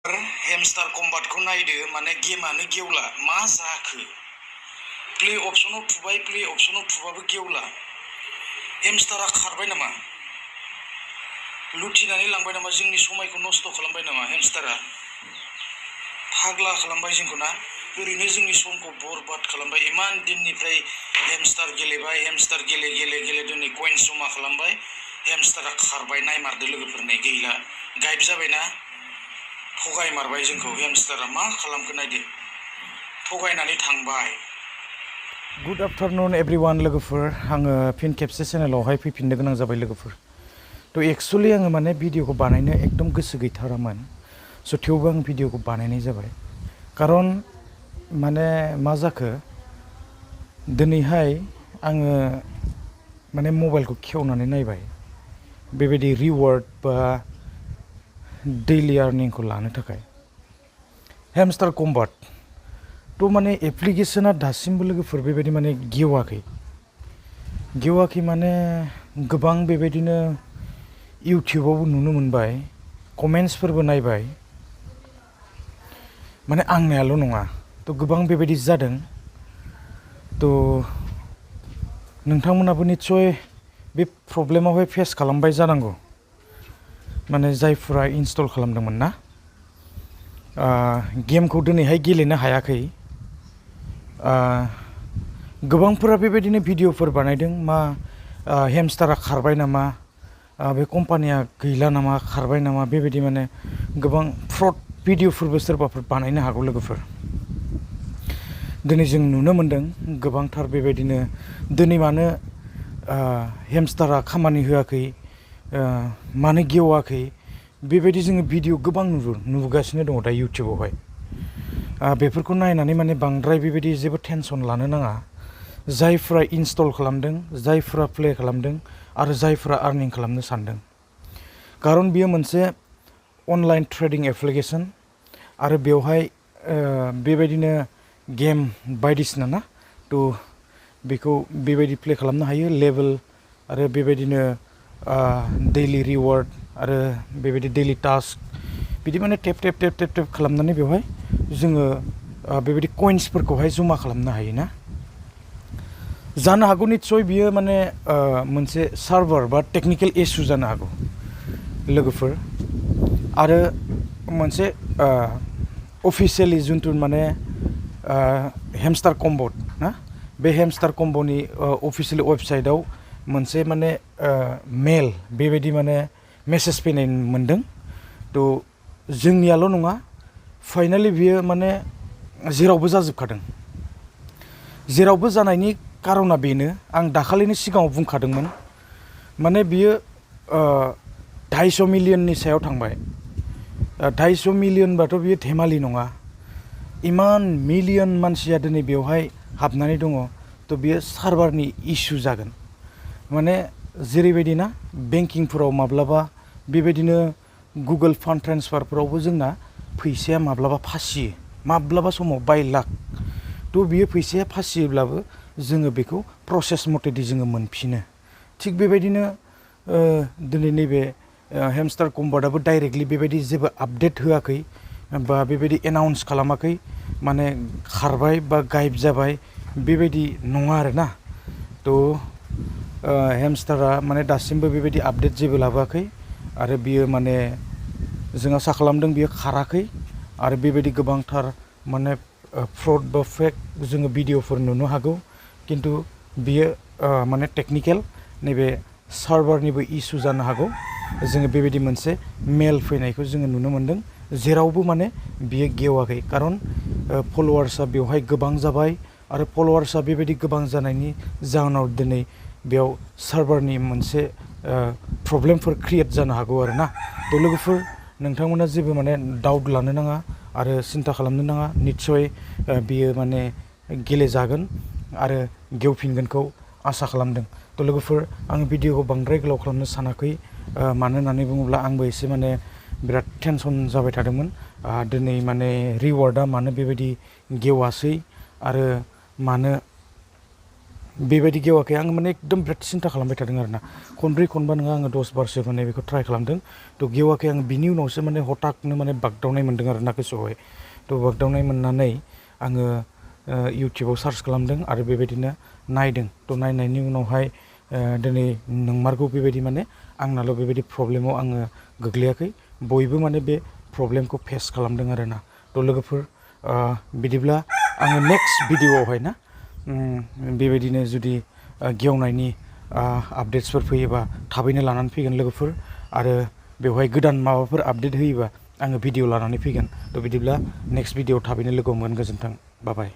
हेमस्टार कम्बाटखौ नायदो माने गेमानो गेवला मा जाखो प्ले अपसनाव थुबाय प्ले अपसनाव थुबाबो गेवला हेमस्टारा खारबाय नामा लुथिनानै लांबाय नामा जोंनि समायखौ नस्थ' खालामबाय नामा हेमस्टारा फाग्ला खालामबाय जोंखौ ना ओरैनो जोंनि समखौ बरबाद खालामबाय इमान दिननिफ्राय हेमस्टार गेलेबाय हेमस्टार गेले गेले गेले दिनै कइन्स जमा खालामबाय हेमस्टारा खारबाय नायमारदो लोगोफोरनाय गैला गायब जाबायना थगाय मारबाय जोंखौ हेमस्टारा मा खालामखो नायदो थगायनानै थांबाय गुड आफ्टरनुन एभ्रिवान लोगोफोर आङो फिन खेबसे चेनेलावहाय फैफिननो गोनां जाबाय लोगोफोर थ' एक्सुवेलि आङो माने भिडिअखौ बानायनो एकदम गोसो गैथारामोन स' थेवबो आं भिडिअखौ बानायनाय जाबाय खारन माने मा जाखो दिनैहाय आङो माने मबाइलखौ खेवनानै नायबाय बेबायदि रिवार्ड बा डेइलि आर्निंखौ लानो थाखाय हेमस्टार कम्बाट थ' माने एप्लिकेशना दासिमबो लोगोफोर बेबायदि माने गेवाखै माने गोबां बेबायदिनो इउटिउबावबो नुनो मोनबाय कमेन्ट्सफोरबो नायबाय माने आंनियाल' नङा थ' गोबां बेबायदि जादों थ' नोंथांमोनाबो निस्सय बे प्रब्लेमावहाय फेस खालामबाय जानांगौ माने जायफोरा इनस्टल खालामदोंमोन ना गेमखौ दिनैहाय गेलेनो हायाखै गोबांफोरा बेबायदिनो भिडिअफोर बानायदों मा हेमस्टारा खारबाय नामा बे कम्पानिया गैला नामा खारबाय नामा बेबायदि माने गोबां फ्रड भिडिअफोरबो सोरबाफोर बानायनो हागौ लोगोफोर दिनै जों नुनो मोनदों गोबांथार बेबायदिनो दिनै मानो हेमस्टारा खामानि होआखै मानो गेवाखै बेबायदि जोङो भिडिअ गोबां नुगासिनो दङ दा इउटिउबावहाय बेफोरखौ नायनानै माने बांद्राय बेबायदि जेबो टेनसन लानो नाङा जायफ्रा इनस्टल खालामदों जायफ्रा प्ले खालामदों आरो जायफ्रा आर्निं खालामनो सानदों खारन बियो मोनसे अनलाइन ट्रेडिं एप्लिकेसन आरो बेवहाय बेबायदिनो गेम बायदिसिना ना थ' बेखौ बेबायदि प्ले खालामनो हायो लेभेल आरो बेबायदिनो डेइलि रिवार्ड आरो बेबायदि डेइलि टास्क बिदि माने टेप खालामनानै बेवहाय जोङो बेबायदि कइन्सफोरखौहाय जमा खालामनो हायो ना जानो हागौ निस्सय बियो माने मोनसे सार्भार बा टेकनिकेल इसु जानो हागौ लोगोफोर आरो मोनसे अफिसियेलि जिथु माने हेमस्टार कम्बट ना बे हेमस्टार कम्ब'नि अफिसियेल वेबसाइटआव मोनसे माने मेल बेबायदि माने मेसेज फैनाय मोनदों थ' जोंनियाल' नङा फाइनालि बियो माने जेरावबो जाजोबखादों जेरावबो जानायनि कारना बेनो आं दाखालिनि सिगाङाव बुंखादोंमोन माने बियो 250 मिलियननि सायाव थांबाय 250 मिलियनबाथ' बियो धेमालि नङा इमान मिलियन मानसिया दिनै बेवहाय हाबनानै दङ थ' बियो सार्भारनि इसु जागोन माने जेरैबायदि ना बेंकिंफोराव माब्लाबा बेबायदिनो गुगोल फान्ड ट्रेन्सफारफोरावबो जोंना फैसाया माब्लाबा फासियो माब्लाबा समाव बाय लाख थ' बियो फैसाया फासियोब्लाबो जोङो बेखौ प्रसेस मथेदि जोङो मोनफिनो थिग बेबायदिनो दिनै नैबे हेमस्टार कम्बाटआबो डाइरेक्टलि बेबायदि जेबो आपडेट होआखै बा बेबायदि एनाउन्स खालामाखै माने खारबाय बा गायब जाबाय बेबायदि नङा आरोना थ' हेमस्टारा माने दासिमबो बेबायदि आपडेट जेबो लाबोआखै आरो बियो माने जों आसा खालामदों बियो खाराखै आरो बेबायदि गोबांथार माने फ्रड बा फेक जोङो भिडिअफोर नुनो हागौ खिन्थु बियो माने टेकनिकेल नैबे सार्भारनिबो इसु जानो हागौ जोङो बेबायदि मोनसे मेल फैनायखौ जोङो नुनो मोनदों जेरावबो माने बियो गेवाखै खारन फल'वार्सआ बेवहाय गोबां जाबाय आरो फल'वार्सआ बेबायदि गोबां जानायनि जाहोनाव दिनै बेयाव सार्भारनि मोनसे प्रब्लेमफोर क्रिएट जानो हागौ आरो ना थ' लोगोफोर नोंथांमोना जेबो माने डाउट लानो नाङा आरो सिन्था खालामनो नाङा निस्सय बियो माने गेलेजागोन आरो गेवफिनगोनखौ आसा खालामदों थ' लोगोफोर आं भिडिअखौ बांद्राय गोलाव खालामनो सानाखै मानो होननानै बुङोब्ला आंबो एसे माने बिराद टेनसन जाबाय थादोंमोन दिनै माने रिवार्डआ मानो बेबायदि गेवासै आरो मानो बेबायदि गेवाखै आङो माने एकदम बिराद सिन्था खालामबाय थादों आरोना खनब्रै खनबा नङा आङो 10 बारसो माने बेखौ ट्राइ खालामदों थ' गेवाखै आङो बिनि उनावसो माने हटाकनो माने बागदावनाय मोन्दों आरोना गोसोआवहाय थ' बागदावनाय मोननानै आङो इउटुबाव सार्च खालामदों आरो बेबायदिनो नायदों थ' नायनायनि उनावहाय दिनै नंमारगौ बेबायदि माने आंनाल' बेबायदि प्रब्लेमाव आङो गोग्लैयाखै बयबो माने बे प्रब्लेमखौ फेस खालामदों आरोना थ' लोगोफोर बिदिब्ला आङो नेक्स्ट भिडिअ'आवहाय ना बेबायदिनो जुदि गेवनायनि आपडेट्सफोर फैयोबा थाबैनो लानानै फैगोन लोगोफोर आरो बेवहाय गोदान माबाफोर आपडेट होयोबा आङो भिडिअ लानानै फैगोन थ' बिदिब्ला नेक्स्ट भिडिअ थाबैनो लोगो मोनगोन गोजोन्थों बाय बाय